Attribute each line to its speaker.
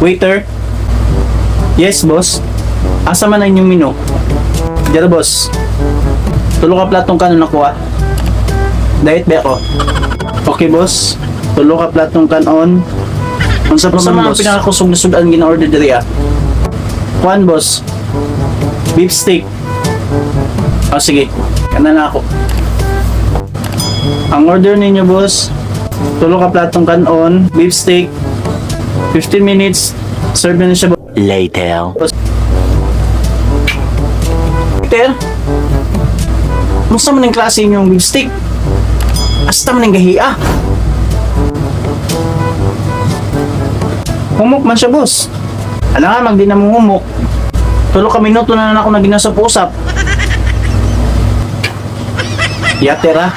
Speaker 1: Waiter? Yes, boss. Asa man ang inyong menu? Dira, boss. Tulo ka platong kanon nakuha. Diet ba ako? Okay, boss. Tulo ka platong kanon. Unsa pa man, boss? Pinakakusog na sudan gina-order diri ah? Kuan, boss. Beef steak. Oh, sige. Kana na ako. Ang order ninyo, boss, tulo ka platong kanon, beef steak, 15 minutes, serve na siya, boss.
Speaker 2: Later.
Speaker 1: Peter, musta man ang klase inyong beef steak? Asta man ang gahia. Humok man siya, boss. Ala nga, magdi na mo humok. Tulo ka minuto na lang ako na ginasap-usap. Yatera.